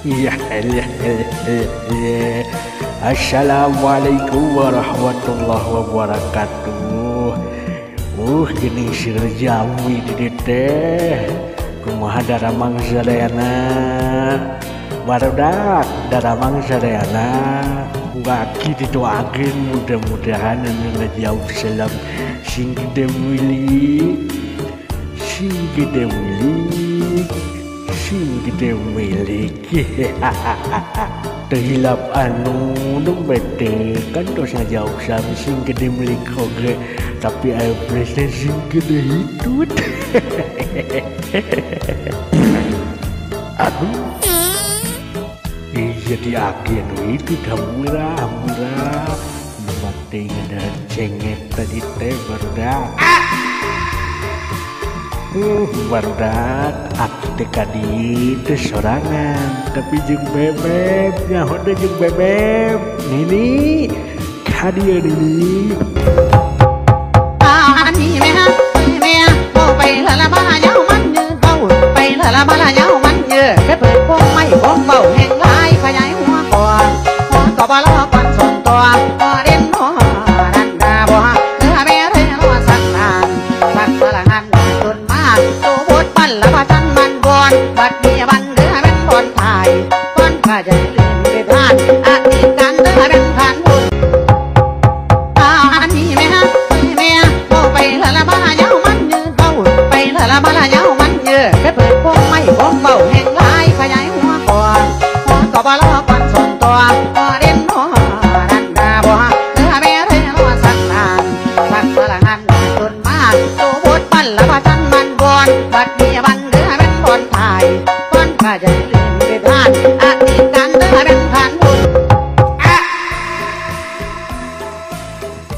Ya Assalamualaikum warahmatullahi wabarakatuh. Gini seur jami di teh. Kumaha daramang sadayana? Barudak daramang sadayana. Bagi didoakeun mudah-mudahan anu ngajawab salam sing gede milik, sing gede milik, sing gede milik. Teu hilap anu nembe teh kan tos ngajawab salam sing gede milik oge, tapi aya presnya sing gede hitut. Aduh. Jadi agen itu dah murah mati ada cengek tadi teh barudak. Barudak aku teh kadi teh sorangan tapi jeung bebeb nyaho teh jeung bebeb nini kadieu nini.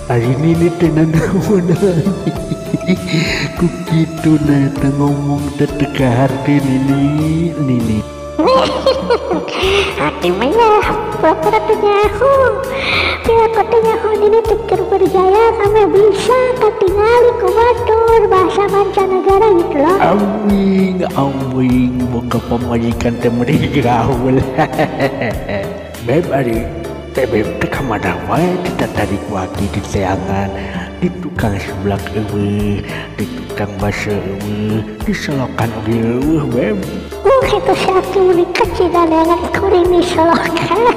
Hari ini tenan ku kitu na ngomong teu harti nini nini. Hati mah pura-pura teu nyaho. Pira teu nyaho nini teu keur berjaya kami bisa katingali ku batur bahasa mancanegara gitu loh. Awing awing boga pamajikan teh meuni gaul. Beb ari beb teh ka mana wae ditarik waki di teangan, di tukang seblak eueuh, di tukang basa eueuh, di solokan oge eueuh beb. Itu si aki meuni kecil daneangan kuring di solokan.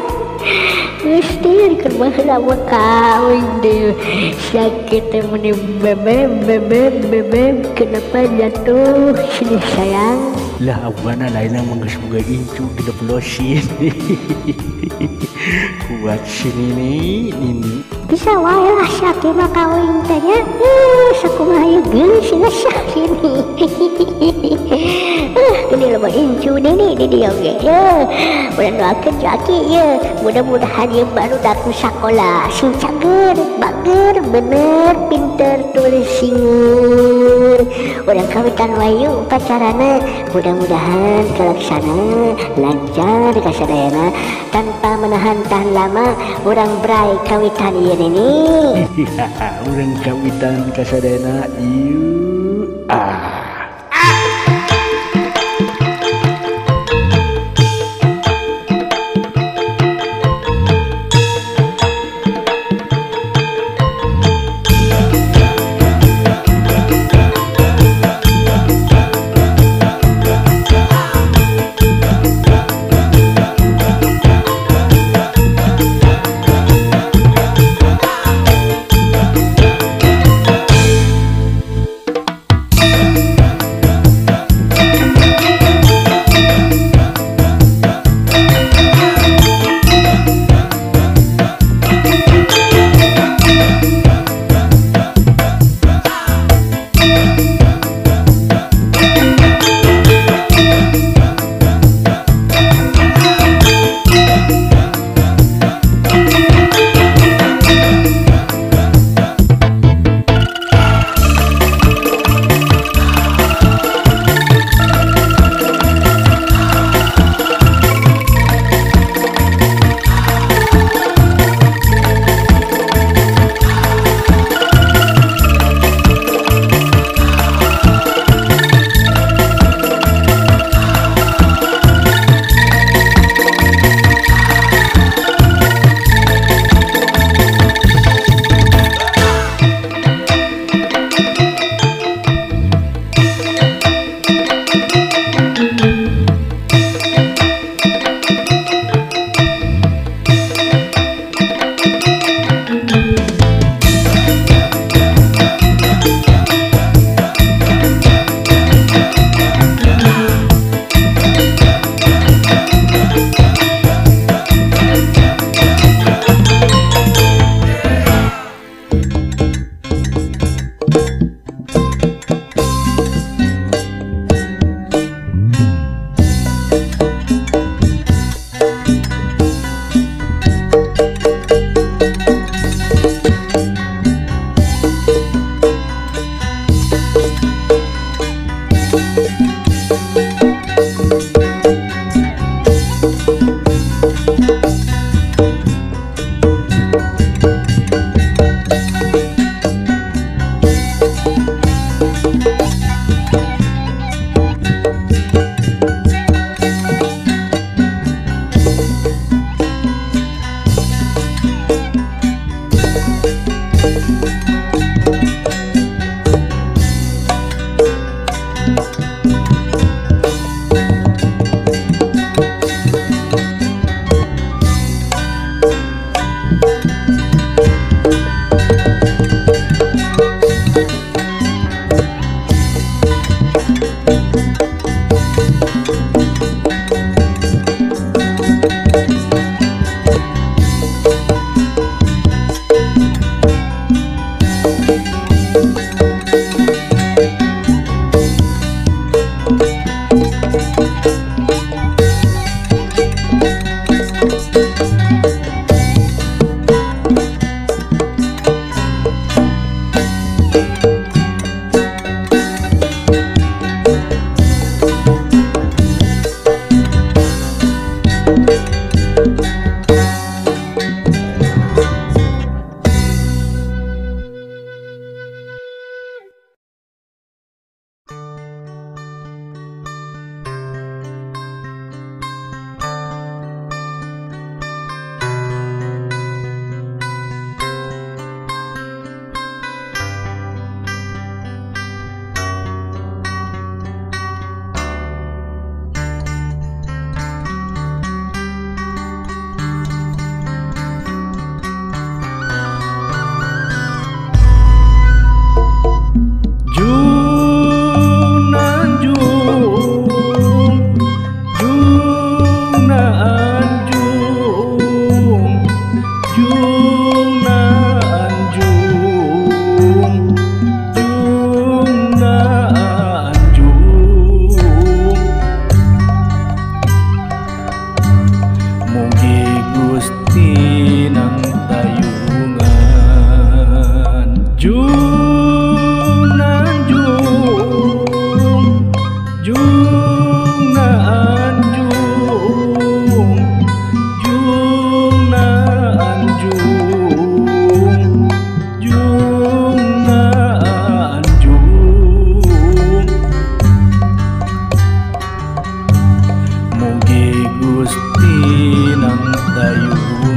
Gusti keur baheula mah kawin deui. Si aki teh meuni bebeb bebeb bebeb kenapa jatuh sini sayang. Lah abana lainna mah geus boga incu dideplosin. Kuat sini nih nini. Bisa wae lah si aki mah kawin teh nya. Sakumaha ieu geulis sih sini. Gini loba incu nini di dieu ge. Urang doakeun si aki ieu. Mudah-mudahan ieu barudak nu sakola sing cager, bager, bener, pinter, tulis singur. Urang kawitan wae upacarana. Mudah-mudahan kalaksana lancar kasadayana tanpa menahan tahan lama urang brai kawitan ieu nini. Urang kawitan kasadayana ieu ah. Gusti Nangtayuda.